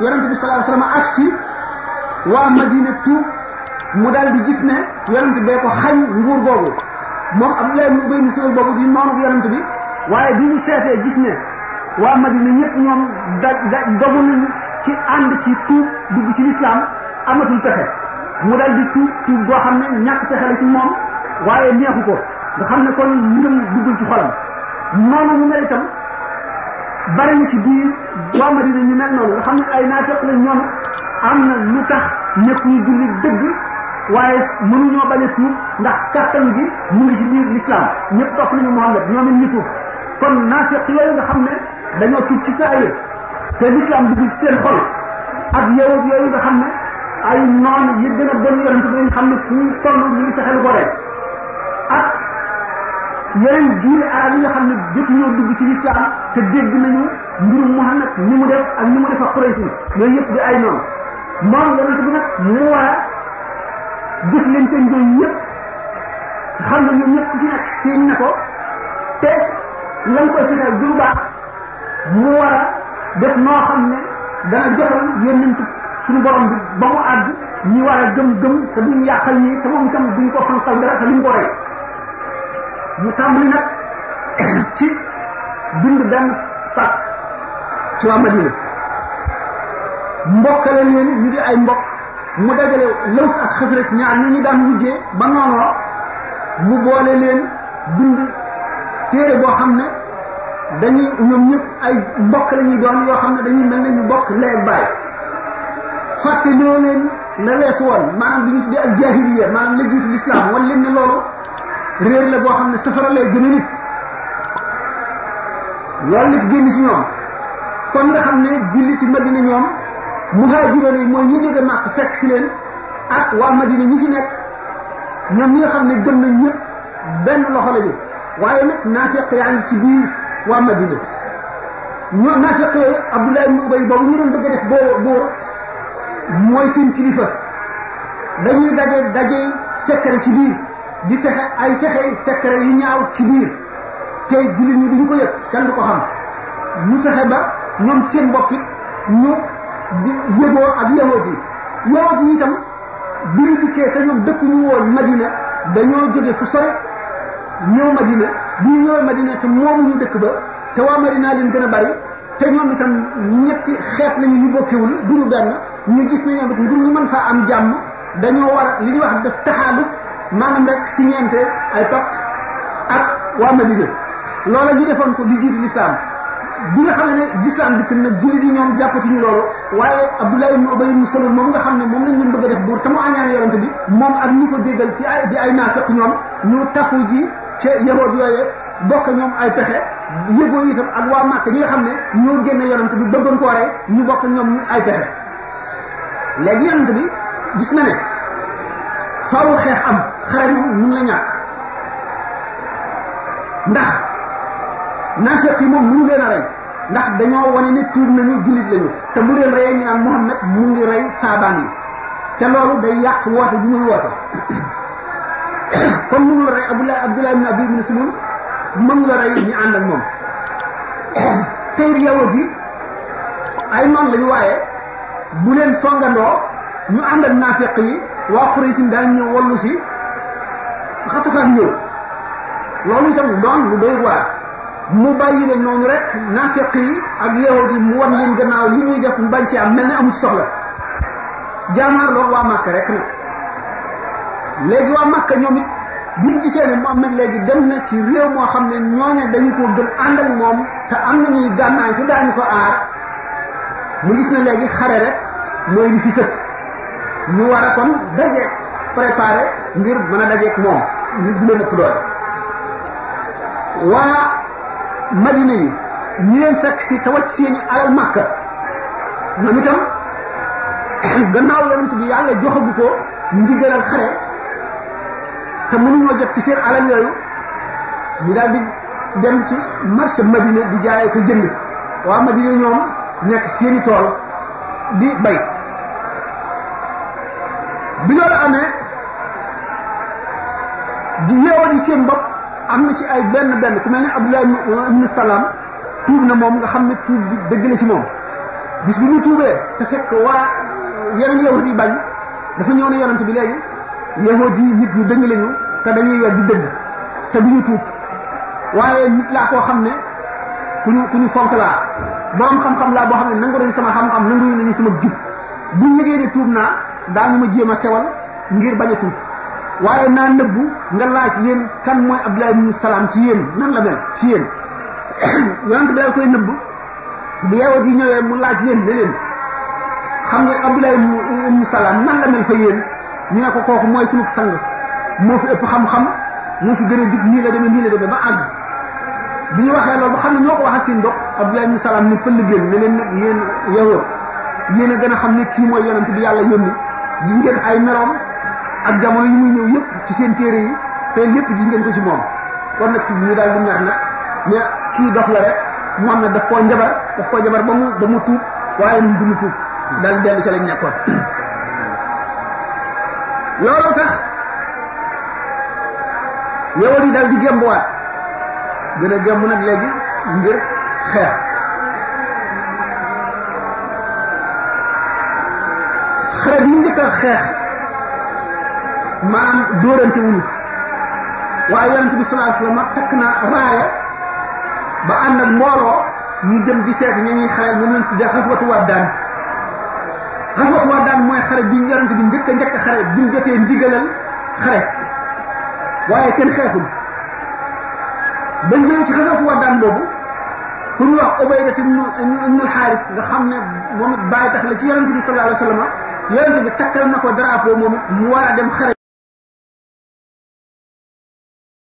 yonent bi sallallahu alayhi wasallam agsi waa Madina tuub mu daal di gis ne yonent bee ko xañ nguur googu moom Abdullah ibn Ubay ibn Salul boobu di noonu yonent bi waaye bi ñu seetee gis ne waa Madina ñëpp ñoom dogu nañu ci ànd ci tuub dugg ci lislaam amatul pexe mu daal di tuub goo xam ne ñàkk pexe la ci moom waaye neexu ko nga xam ne kon ngëm duggul ci xolam noonu mu mel itam bari na ci biir waa Madina ñu mel noonu nga xam ne ay naafeq la ñoom am na lu tax ñëpp ñu julli dëgg waaye mënuñoo bañ a tuub ndax kàttan gi mu ngi ci biir l'islam ñëpp topp nañu Muhammad ñoom it ñu tuub kon naafeq yooyu nga xam ne dañoo tuub ci saa yëpp te l'islam duggul ci seen xol ak yawut yooyu nga xam ne ay noon yi gën a bon yonent bi nga xam ne fu ñu toll ñu ngi fexe lu ko rek ak yeneen diine arab yi nga xam ne jotuñoo dugg ci l'islam te dégg nañu mbirum Muhammad ni mu def ak ni mu def ak Quraysh yooyu yëpp di ay noonu moom yonent bi nag mu war a jëflante ñooñu yëpp xam ne ñoom ñëpp ku ci nekk séen na ko te lan koy fexeel du lu baax mu war a def noo xam ne dana jotal yonent suñu borom bi ba mu àgg ñi war a gëm te duñ yàqal ñi te moom itam duñ ko fanqal dara te duñ ko rey mu tàmbali nag ci bind benn pacte ci waa Madina mbokkale leen ñu di ay mbokk mu dajale Laws ak Xasraj ñaar ñu daan wujjee ba noonoo mu boole leen bind téere boo xam ne dañuy ñoom ñëpp ay mbokk la ñuy doon yoo xam ne dañuy mel ne ñu bokk ndey ak baay fàtte loo leen la weesu woon maanaam bi ñu tuddee al jaahiliya maanaam la jiitu l'islam wan leen ne loolu réer la boo xam ne safara lay gën a nit loolu lépp génn si ñoom kon nga xam ne julli ci Madina ñoom muhaajiroon yi mooy ñi jóge Màkk fekk si leen ak waa Madina ñi fi nekk ñoom ñi nga xam ne gëm nañ ñëpp benn loxo lañu waaye nag naafeq yaa ngi ci biir waa Madina ñoo naafeq yooyu Abdullah ibn Ubay boobu ñu doon bëgg a def buur mooy seen kilifa dañuy daje secret ci biir di fexe ay fexe secret yu ñaaw ci biir te jullit ñi duñ ko yëg kenn du ko xam ñu fexe ba ñoom seen bopp it ñu di yëgoo ak yahut yi itam bi ñu dikkee te ñoom dëkk ñu woon Madina dañoo jóge fu sore ñëw Madina bi ñu ñëwee Madina te moomuñu dëkk ba te waa Madina leen gën a bari te ñoom itam ñetti xeet lañu yu bokkewul duñu benn ñu gis ne ñoom it ngir ñu mën faa am jàmm dañoo war a li ñuy wax def taxaaluf maanaam rek signente ay pacte ak waa Madina loola ñu defoon ko li jiitu l'islam bi nga xam ne l'islam dikk nag jullit yi ñoom jàppatuñu loolu waaye Abdullah ibn Ubay ibn Salul moom nga xam ne moom lañ leen bëgg a def buur te mu añaan yonent bi moom ak ñu ko déggal ci ay di ay naafeq ñoom ñu tafu ji ca yahood yooye bokk ñoom ay pexe yëgoo itam ak waa Màkk ñi nga xam ne ñoo génne yonent bi bëggoon koo rey ñu bokk ñoom ay pexe léegi yonent bi gis na ne faaw xeex am xare moom mun la ñàkk ndax naafeq yi moom mënu leen a rey ndax dañoo wane ne tuub nañu jullit lañu te bu leen reyee ñu naan Muhammad mu ngi rey saabaan yi te loolu day yàq woote bi muy woote comme mënul rey Abdullah ibn Abi ibn Salul mënu la rey ñu ànd ak moom tey yawut yi ay noonu lañu waaye bu leen songandoo ñu ànd ak naafeq yi waa Quraysh daañu ñëw wallu si Xatafaan ñëw loolu itam doon lu doy waar mu bàyyi leen noonu rek naafeq yi ak yahud yi mu wan leen gannaaw li ñuy def mu bañ ci am mel ne amu ci soxla jaamaar loolu waa Màkka rek nag léegi waa Màkka ñoom it biñ gisee ne Muhammad léegi dem na ci réew moo xam ne ñooñu dañu ko gëm ànd ak moom te am na ñuy gànnaay su daañu ko aar mu gis na léegi xare rek mooy li fi sës ñu war a kon dajeeg préparé ngir mën a dajeeg moom ngir du leen ëpp doole waa Madina yi ñi leen fekk si te wàcc seeni alal Màkka ñoom itam gannaaw yonent bi yàlla joxagu ko ndigalal xare te mënuñoo jot ci seen alal yooyu ñu daal di dem ci marché Madina di jaayee ko jënd waa Madina ñoom nekk seeni tool di bay bi loolu amee di yeewoo di seen bopp am na ci ay benn ku mel ne Abdullah ibn Salam tuub na moom nga xam ne tuub bi dëgg la ci moom bis bi mu tuubee te fekk waa yeneen yahud yi bañ dafa ñëw ne yonent bi léegi yahud yi nit ñu dëng lañu te dañuy wet di dëgg te duñu tuub waaye nit laa koo xam ne ku ñu fonk laa borom xam-xam laa boo xam ne nangu nañu sama xam-xam nangu nañu sama jub buñ yëgee ne tuub naa daañu ma jéem a sewal ngir bañ a tuub waaye naa nëbbu nga laaj yéen kan mooy Abdullah ibn Salaam ci yéen nan la mel ci yéen yonent bi daal koy nëbb bu yahud yi ñëwee mu laaj leen ne leen xam ngeen Abdullah ibn Salaam nan la mel fa yéen ñu ne ko kooku mooy sunu sang moo fi ëpp xam-xam moo fi gën a jub nii la demee ba àgg bi ñu waxee loolu ba xam ne ñoo ko waxal seen bopp Abdullah ibn Salaam ni fëll génn ne leen nag yéen yahud yéen a gën a xam ne kii mooy yonent bi yàlla yónni gis ngeen ay meloom ak jamono yi muy ñëw yëpp ci seen téere yi te lépp gis ngeen ko ci moom kon nag ñu daal di mer nag mais kii dox la rek moom nag daf koo jabar ba mu tuub waaye mu du tuub daal dellu ca lañ nekkoon loolu tax yowat yi daal di gembuwaat gën a gembu nag léegi ngir xeex xare bi njëkk a xeex maanaam dóorante wuñu waaye yonent bi sallallahu alayhi wasallam takk na raaya ba ànd ak mbooloo ñu jëm di seeti ña ñuy xare ñu leen tuddee xaswatu Waddaan mooy xare bi yonent bi njëkk a xare bi ñu jotee ndigalal xare waaye kenn xeexul bañ jëlee ci xaswatu Waddaan boobu ku ñu wax Ubayda ibn al-Haaris nga xam ne moom it bàyyi tax la ci yonent bi sallallahu alayhi wasallam yonent bi takkal na ko drapeau moom it mu war a dem xare